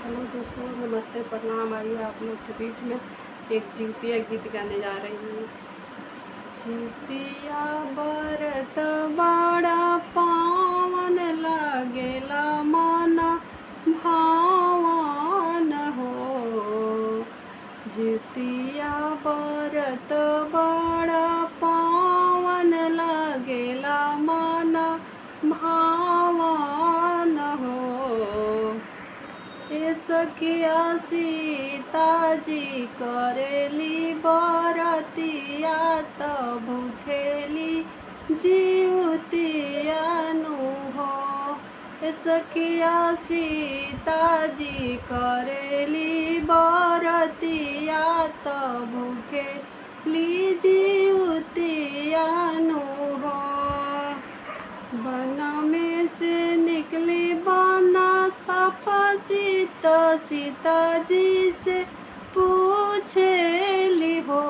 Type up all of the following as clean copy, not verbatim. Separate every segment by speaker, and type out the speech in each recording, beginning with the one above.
Speaker 1: Hello दोस्तों, नमस्ते, प्रणाम। आइए आप लोग के बीच में एक जितिया गीत गाने जा रही हूँ। जितिया बरत बड़ा पावन लागेला माना भावन हो। जितिया बरत बड़ा पावन लागेला माना भावन हो। ए सखिया सीता जी करेली बरतिया त भूखेली जिउतिया नु हो। ए सखिया सीता जी करेली बरतिया त भूखेली जिउतिया नु हो। बन में से निकली बना तपसी त सीता जी से पूछेली हो।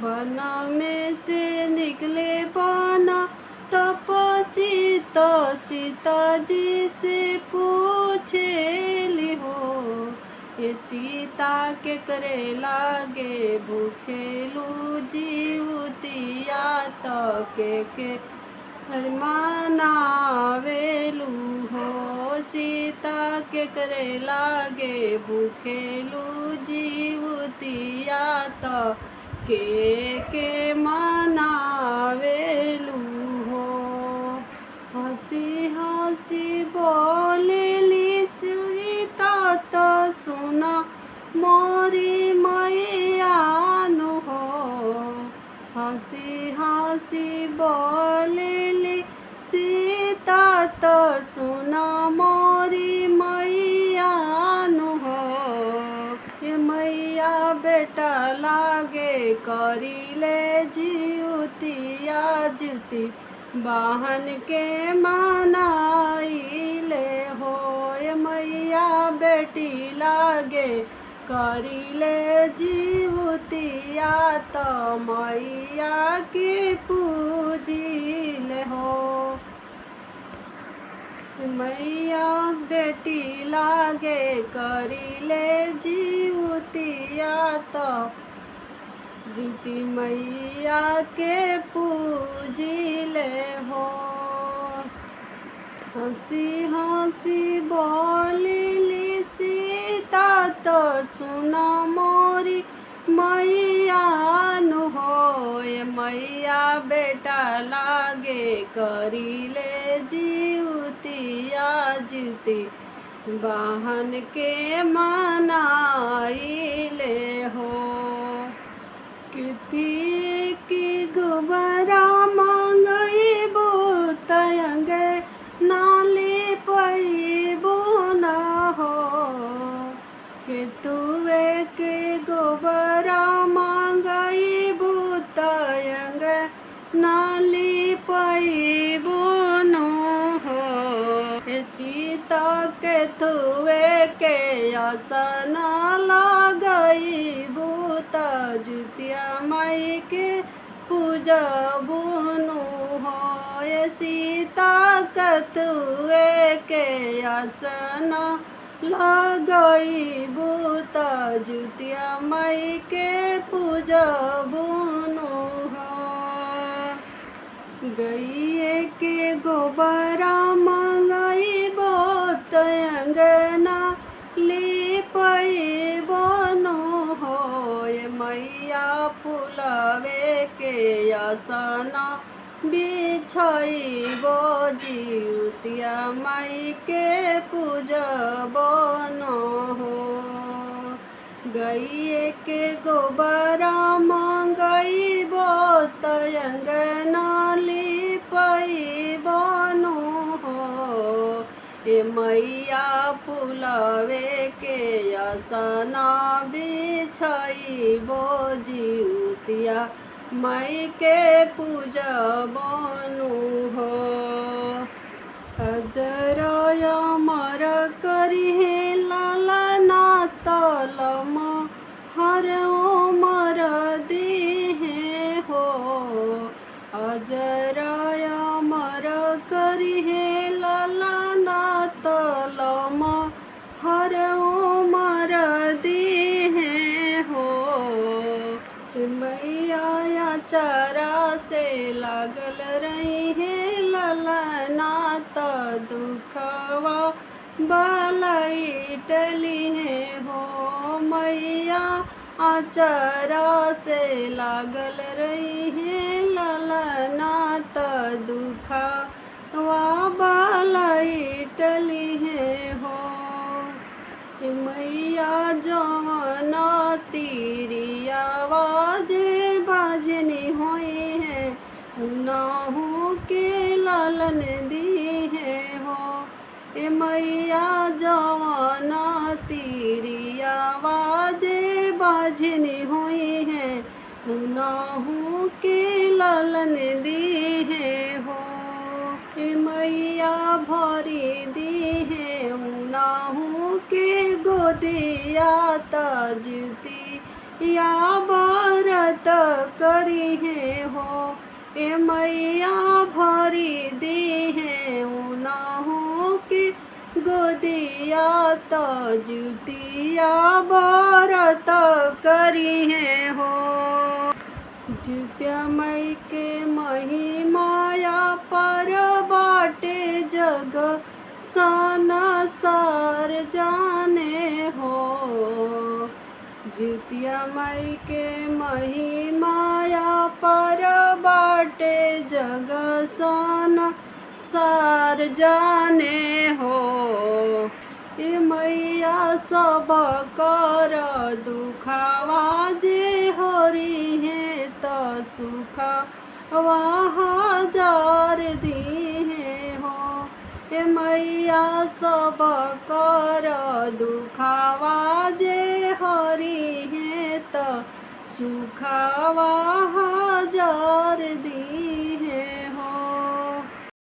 Speaker 1: बन में से निकले बना तपसी त सीता जी से पूछेली हो। ये सीता के करे लागे भूखेलू जीवतिया त के मनावेलू हो। सीता के करे लागे भूखेलू जीवतिया त के मनावेलू हो। हंसी हंसी बोलेली सीता त सुना मोरी मैया नु हो। हंसी हंसी बोलेली सीता त सुना मोरी मैया नु हो। ये मैया बेटा लागे करीले जिउतिया जुति वाहन के मनाइले हो। ये मैया बेटी लागे करीले जिउतिया त मैया के पूजिले हो। मैया बेटी लागे करीले जिउतिया त जुति मैया के पूजिले हो। हंसी हंसी बोलिली सीता त सुना मोरी मैया नु हो। ये मैया बेटा लागे करीले जिउतिया जुति वाहन के मनाइले हो। किथी की गोबरा मांगइबो तयंगे नाली पैबो न हो। केतुए के गोबरा मांगइबो तयंग नाली पैबो न हो। ए सीता के तुए के आसन लगइबो त जितिया माई के पूजबो नु हो। ए सीता कतुए के आसन लगइबो त जितिया माई के पूजबो नु हो। गइए के गोबरा मंगइबो त अंगना लिपइबो नु हो। ये मैया फुलवे के आसना बिछइबो जिउतिया माई के पूजबो नु हो। गइए के गोबरा मंगइबो त अंगना लिपइबो नु हो। ए मैया फुलवे के आसना बिछइबो जिउतिया माई के पूजबो नु हो। अजर अमर करिहे ललना तलम हर उमर दिहे हो। अजर अमर करिहे ललना तलम हर उमर दी हो। मैया चारा से लागल रही है ललना त दुखवा बलैटली है हो। मैया आचरा से लागल रही है ललना त दुखवा बलैटली है हो। मैया जवन तिरियावा जे बाजनी होई है उनाहू के लालन दी है हो। ए मैया जवन तिरियावा जे बाजनी होई है उनाहू के लालन दी है हो। ए मैया भरी दी है उनाहू के गोदिया त जुती या बरत करी है हो। ए मैया भरी दी है उनाहू के गोदिया त जुतिया बरत करी है हो। जितिया मई के महिमाया पर बाटे जग सार जाने हो। जितिया मई के महिमाया पर बाटे जग सार जाने हो। ए मैया सब कर दुखावा जे होरी है त सुखा हजार दी है हो। ए मैया सब कर दुखावा जे हरी है त सुखावा हजार दी